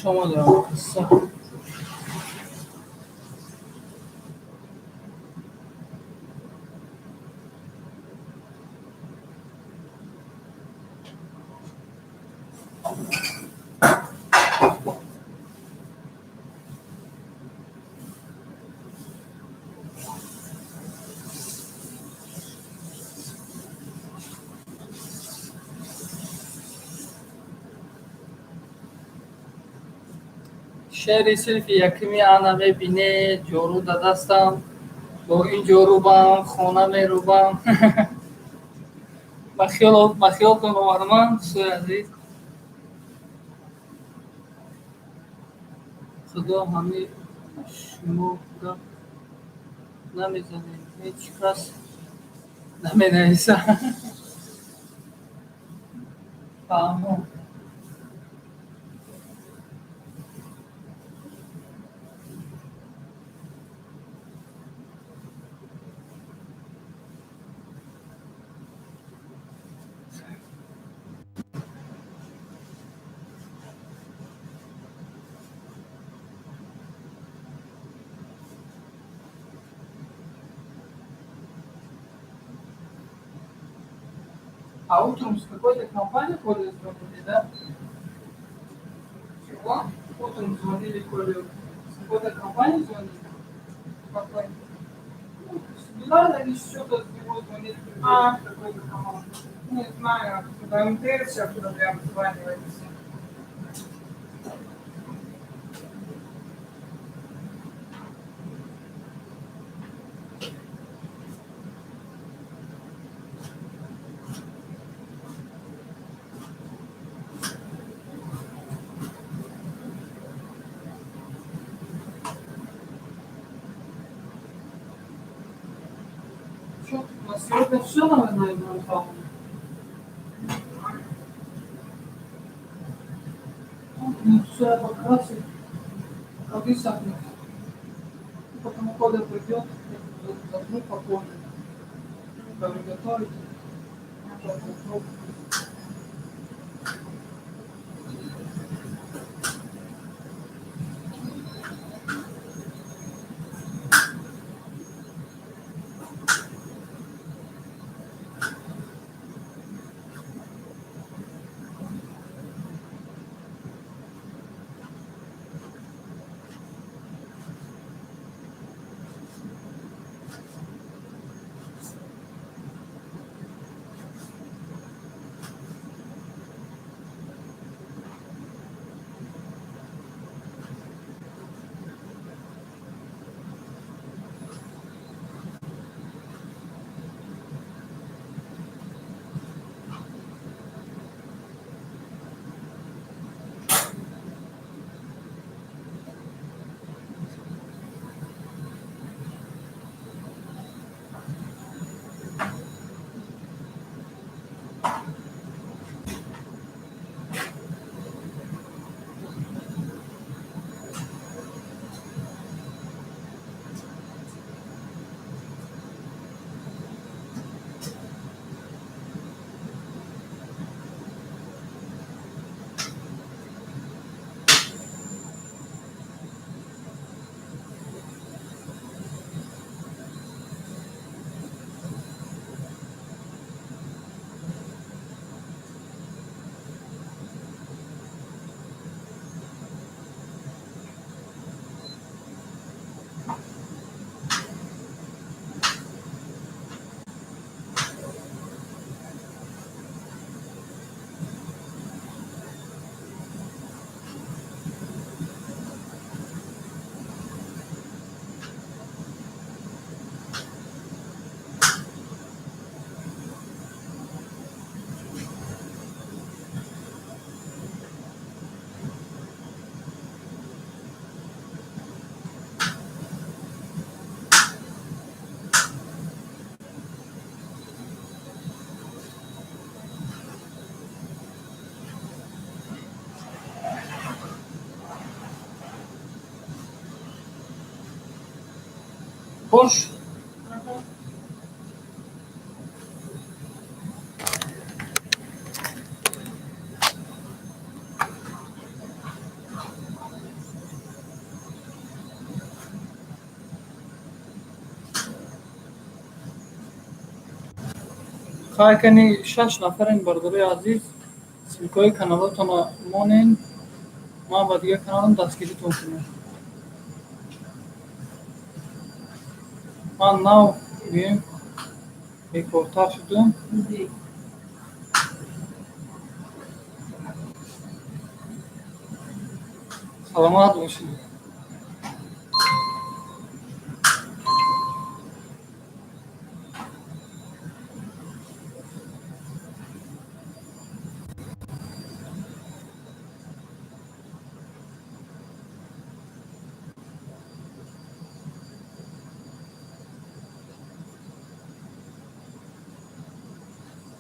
[SPEAKER 1] Хушомадам. Қисса. Шеъри синфи якуми ана мебинед, ҷору да дастам, бо ин ҷорубам хона мерубам. Ба хиёлтон овардман, дӯстои азиз. Худо ҳами шумо гап намезанем, ҳеҷ кас наменависа. Фаҳмо. А утром с какой-то компании Коля звонили, да?
[SPEAKER 2] Чего?
[SPEAKER 1] Утром звонили Коле. С какой-то компании звонили?
[SPEAKER 2] Какой?
[SPEAKER 1] Ну, с Билайна или что-то с него звонили.
[SPEAKER 2] А.
[SPEAKER 1] С какой-то команды.
[SPEAKER 2] Не знаю, откуда МТС сейчас вроде обзванивается.
[SPEAKER 1] Что, у нас сегодня все, наверное, Иван Павловна? Ну, все покрасить, как высохнет. Потом Коля придет, я затру попозже. Приготовить. Затру. Борщ? Хай, кани шаш нафарен, бародарои азиз, ссылкаҳои каналотонро монен, ман ба дигар каналам дастгиритон кунам. Ман нав гӯем бекортар шудам.
[SPEAKER 2] Иди.
[SPEAKER 1] Саломат бошед.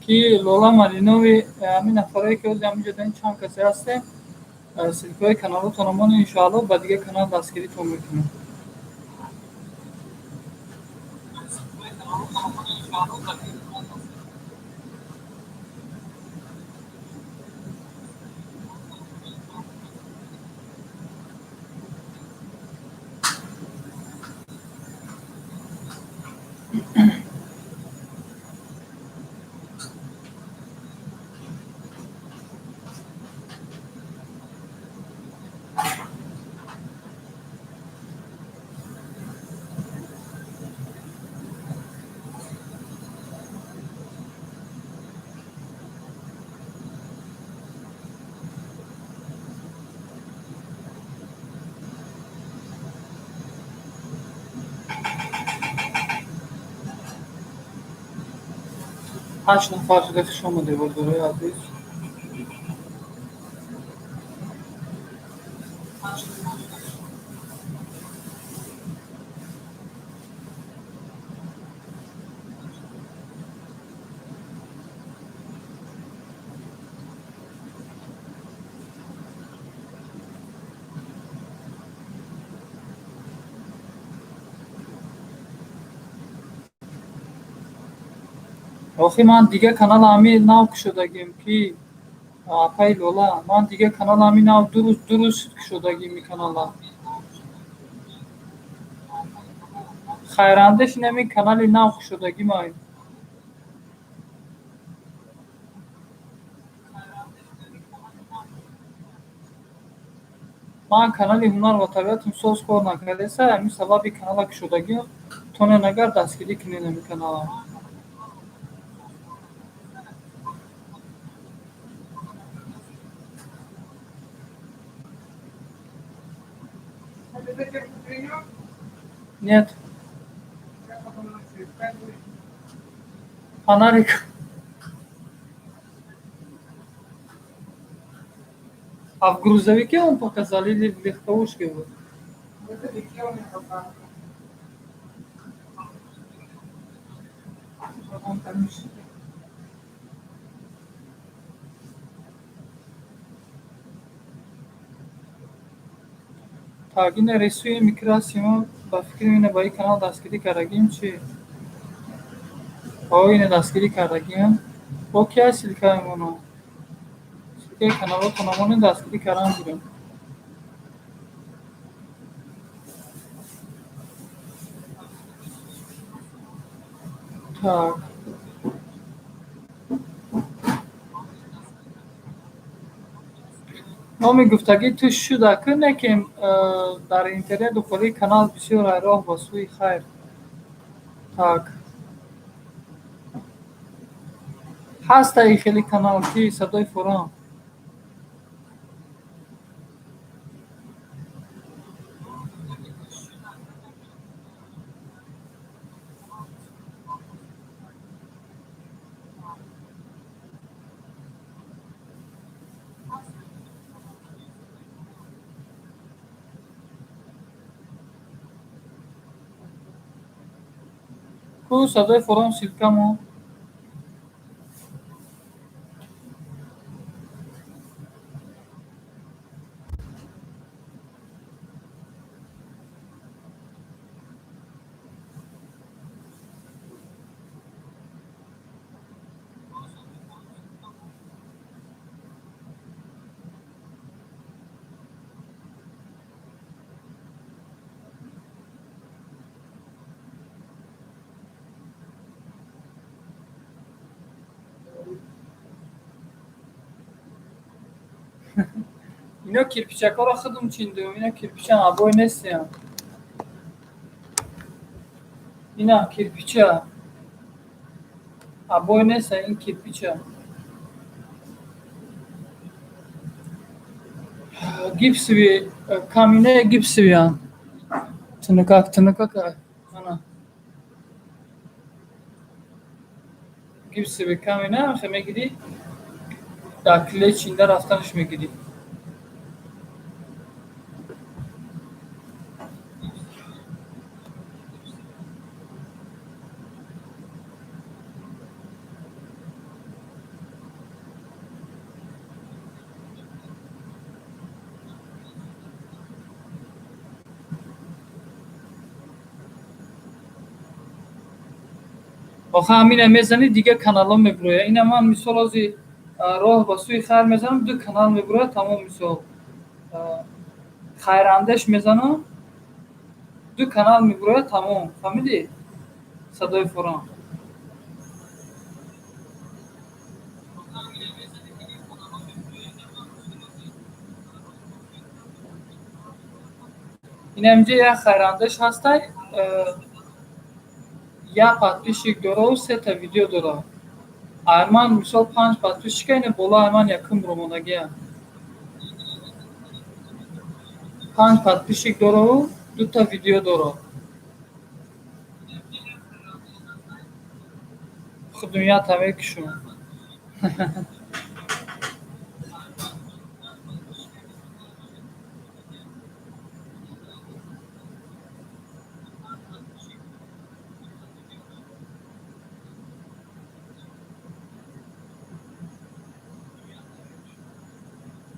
[SPEAKER 1] Ки Лола Малинови, ҳамин нафарое ки ҳозир ҳаминҷо дар ин чанд касе ҳастем, ссылкаҳои каналотонро монем, иншоалло ба дигар канал дастгиритон мекунем. Ҳашт нафар шуда, хуш омадед, бародарои азиз. Охи, ман дигар канал ҳами нав кушодагим, ки апаи Лола, ман дигар канал ҳами нав 2 рӯз шуд кушодагим ин канала. Хайрандеш ин ҳамин канали нав кушодагимай. Ман канали ҳунар ва табиатам соз кор накардаеса, ҳамин сабаби канала кушодагим, тонен агар дастгирӣ кунед ҳамин канала.
[SPEAKER 2] А ты затерку принес?
[SPEAKER 1] Нет.
[SPEAKER 2] Как потом ночью искать будешь?
[SPEAKER 1] Фонарик. А в грузовике он показал или в легковушке? Вот?
[SPEAKER 2] В грузовике он мне показывал. Потом там еще.
[SPEAKER 1] Так, ина рисуем и красим, ба фикри ина ба ин канал дастгирӣ кардагим чи? О, ина дастгирӣ кардагим. Бо ки ҳаст ссылкаи моно? Ссылкаи каналотон монем, дастгирӣ кардан будем. Так. Номи гуфтагӣ ту шуда ку не ки дар интернету холи канал бисёр ай роҳ ба сӯи хайр. Так. Ҳаста и хели канал ки садои форам. Ку садои форам ссылкамо? Ино кирпичакҳоро худум чиндум, ино кирпича обой нестиям. Ина кирпича. Обой неста, ин кирпича. Гипсовый, каминаи гипсовыянд. Тунукак, тунукак, ана. Гипсовый камина хе мегирӣ, дар клей чинда рафтанаш мегирӣ. Охир ҳамина мезанӣ, дигар каналҳо мебурояд. Ина ман мисол ози роҳ ба сӯи хайр мезанам, ду канал мебурояд, тамом. Мисол хайрандеш мезанам, ду канал мебурояд, тамом. Фаҳмидӣ? Садои форам. Ина инҷа як хайрандеш ҳастай, як подписчик дораву сета видео дора. Айман мисол панҷ подписчика, ина боло айман якум ромонагия. Панҷ подписчик дораву дута видео дора. Худум ята мекушум.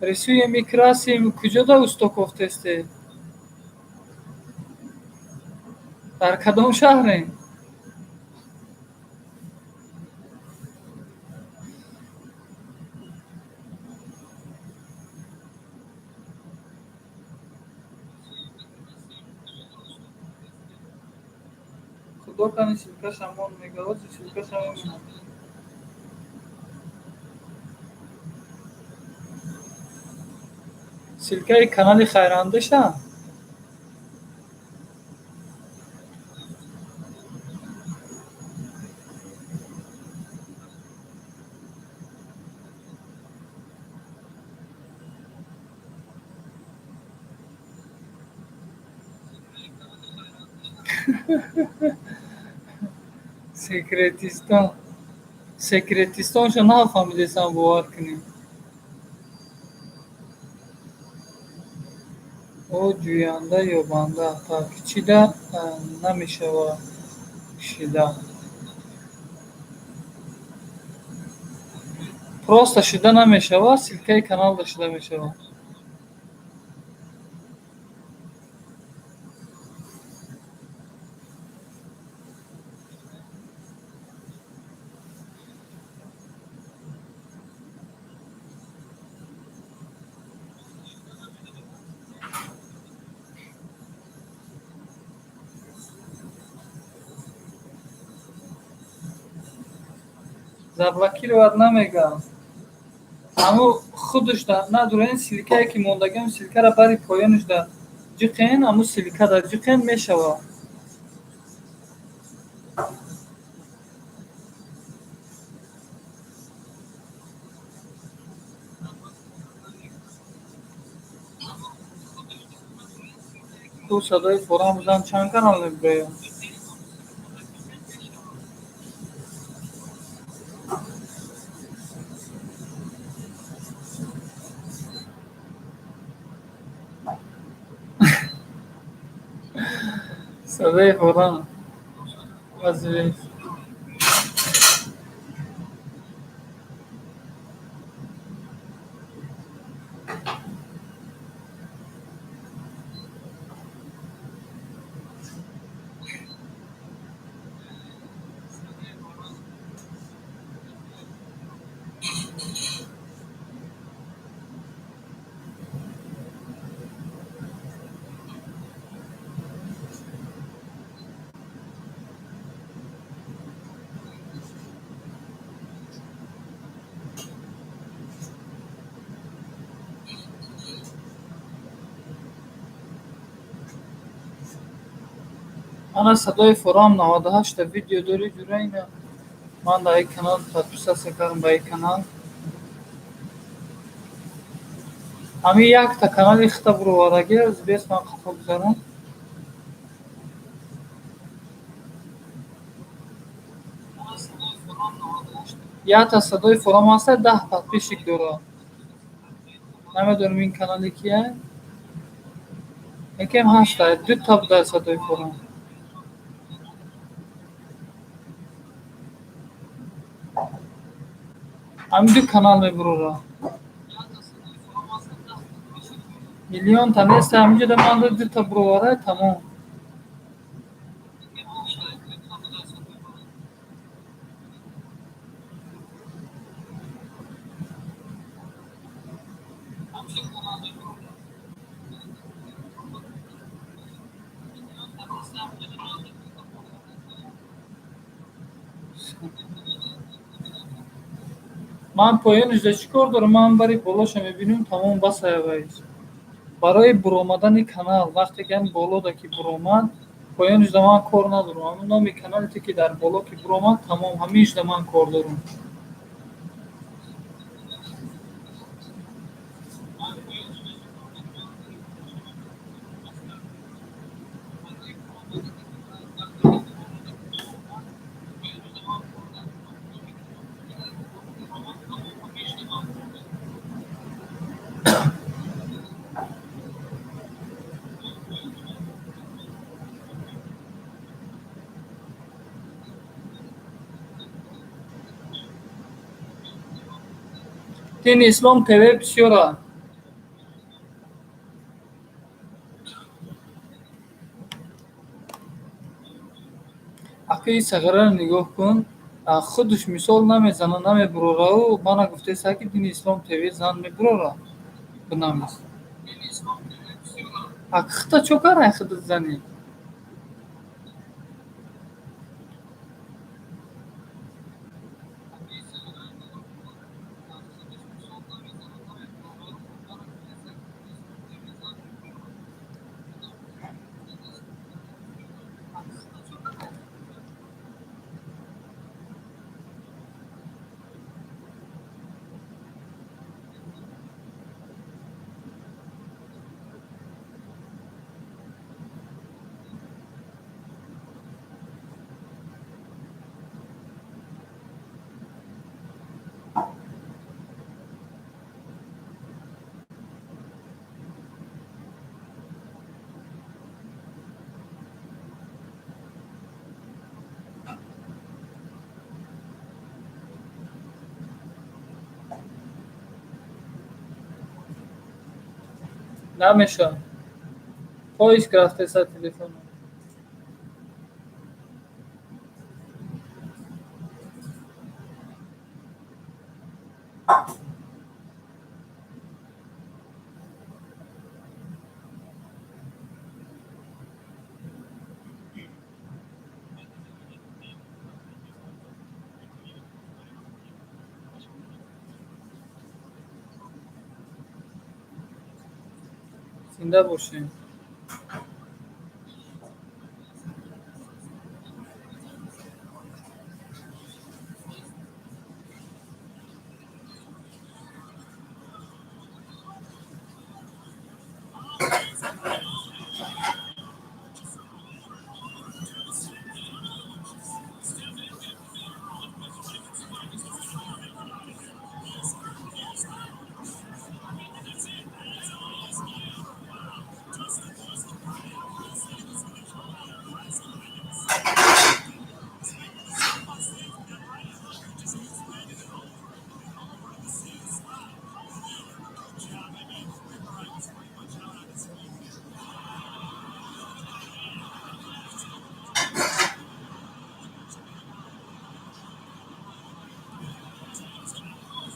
[SPEAKER 1] Рисуем и красим. Куҷода усто кофтесте? Дар кадом шаҳрем? Худо кани ссылкаша мон мега, ози ссылкаша мемонам. Ссылкаи канали хайрандеша? Секретистон. Секретистоншо нафаҳмидесам, бовар кунед. О ҷӯянда ёбанда. Так, чида намешава шида? Просто шида намешава, ссылкаи каналда шида мешава. Заблокировать намегам. Аммо худушда надурен, ссылкае ки мондагиам, ссылкара бари поёнушда ҷиқен, аммо ссылкада ҷиқен мешава. Ту садои форам бизан, чанд канал мебирояд? Садои форам. Вазиф. Ана Садои Форам 98-та видео дори, ҷура, ина ман дар ин канал подписаться кардам, ба ин канал. Ҳамин якта канали хита буровардаги бес ман қафо гузарам. Якта Садои Форам ҳаста, 10 подписчик дорад. Намедонам, ин канали кия, якем ҳаста, дута буда Садои Форам. Ҳамин ду канал мебурора. Миллионта нест, ҳаминҷода ман дута буровара, тамом. Ман поёнишда чӣ кор дорам? Ман бари болоша мебинам, тамом, басая. Вайс барои буромадани канал, вақте ки ҳам болода ки буромад, поёнишда ман кор надорам. Ҳамн номи канале ки дар боло ки буромад, тамом, ҳаминшда ман кор дорам. Дини Ислом ТВ бисёра. Ақи сағираро нигоҳ кун, худаш мисол намезана, намебурорау мана гуфтеса, ки Дини Ислом ТВ зан мебурора, бинавис. Ак хита чо кара, худат занӣ? Намешавад, поиск рафтеса телефоно. Зинда бошем.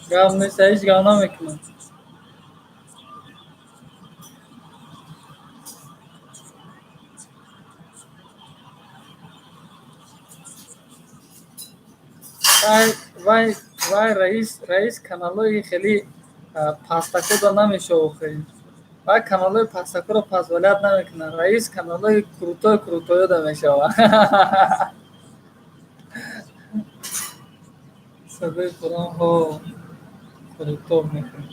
[SPEAKER 1] Гап нест, ҳеҷ гап намекунам. Вай раис каналҳои хеле пастакода намешава охе. Вай каналҳои пастакуро позволять намекунад. Раис каналҳои крутой крутойода мешавад. Садои Қуръон ҳо худутоб мекунад.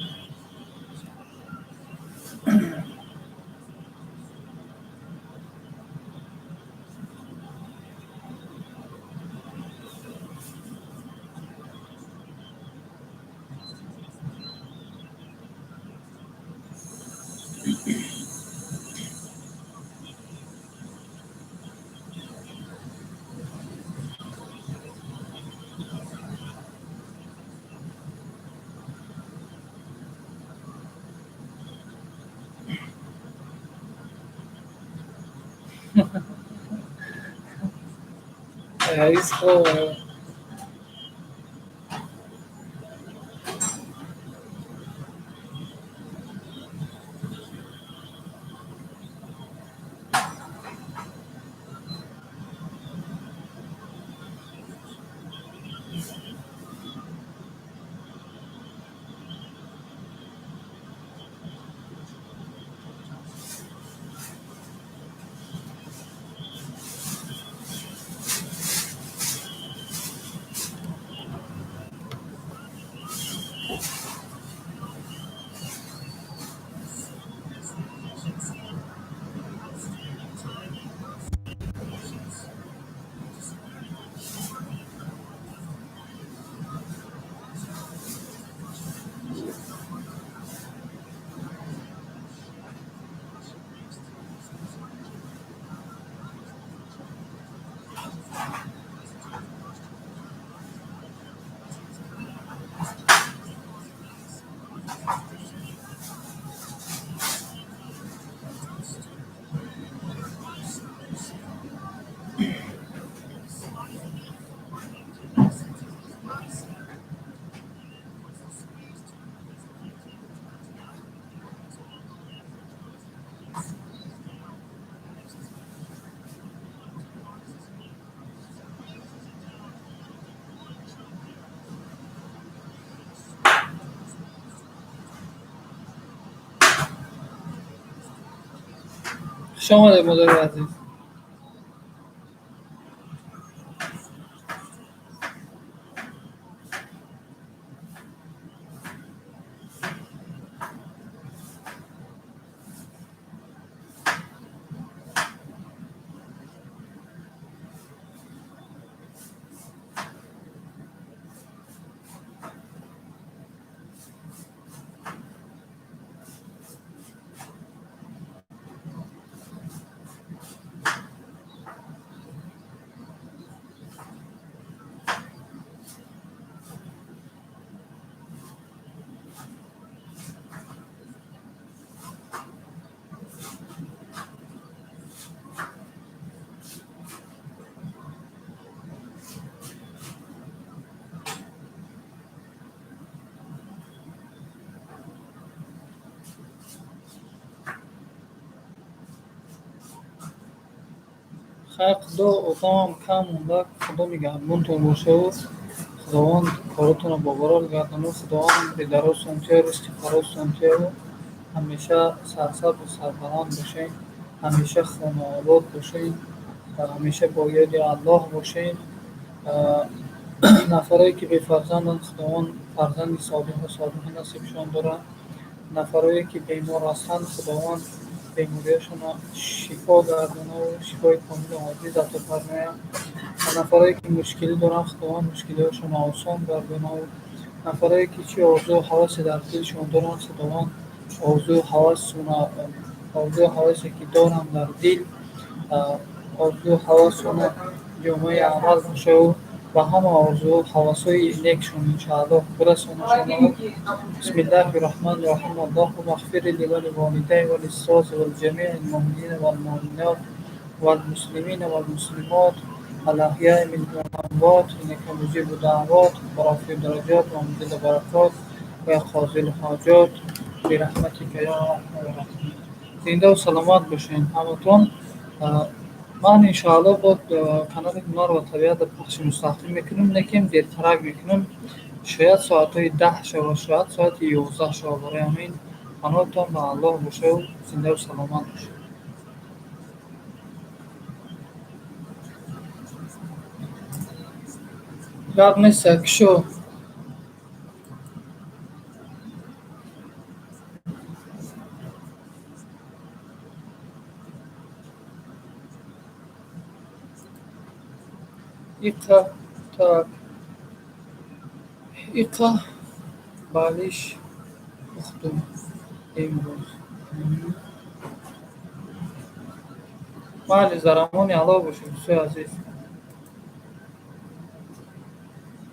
[SPEAKER 1] Раис хо Хуш омадед, модари азиз. Хайр, Худо одамам кам монда, Худо нигаҳбонтон бошаву Худованд коротонро бобарор гардону Худованд бедарозтон тиё, ризқи фарозтон тиёву ҳамеша сарсабзу сарбаланд бошед, ҳамеша хонаобод бошед, ҳамеша бо ёди Аллоҳ бошед. Нафарое ки бефарзанданд, Худованд фарзанди солиҳу солиҳа насибшон дорад. Нафарое ки бемор ҳастанд, Худованд бемориҳошонро шифо гардонаву шифои комилу оҷиз ато фармояд. Нафарое ки мушкилӣ доранд, Худованд мушкилиҳошонро осон гардонаву нафарое ки чӣ орзую ҳавасе дар дилшон доранд, Худованд орзую ҳавасе ки доранд дар дил, орзую ҳавасона ҷомаи амал бошаву ба ҳама орзую ҳавасҳои некшон иншоаллоҳ бирасонашон. Бисмиллаҳи раҳмони раҳим. Аллоҳумма иғфир ли ва ливолидайя ва лисози ва лиҷамии лмуъминина валмуъминот валмуслимина валмуслимот алаҳяи минҳум валамвот иннака муҷибу даъвот ва рафиу дараҷот ва мунзилу баракот ва ё қозил ҳоҷот бираҳматика ё арҳамар роҳимин. Зиндаву саломат бошед ҳаматон. Ман иншоаллоҳ бо канали Ҳунар ва табиатро пахши мустақим мекунам, лекин дертарак мекунам. Шояд соатҳои 10 шавад, шояд соати 11 шавад. Барои ҳамин Паноҳтон ба Аллоҳ бошаву зиндаву саломат бошед. Гап нест, кишо. Иқа так иқа балиш пухтум имрӯз. Майли, дар амони Аллоҳ бошед, дӯстои азиз.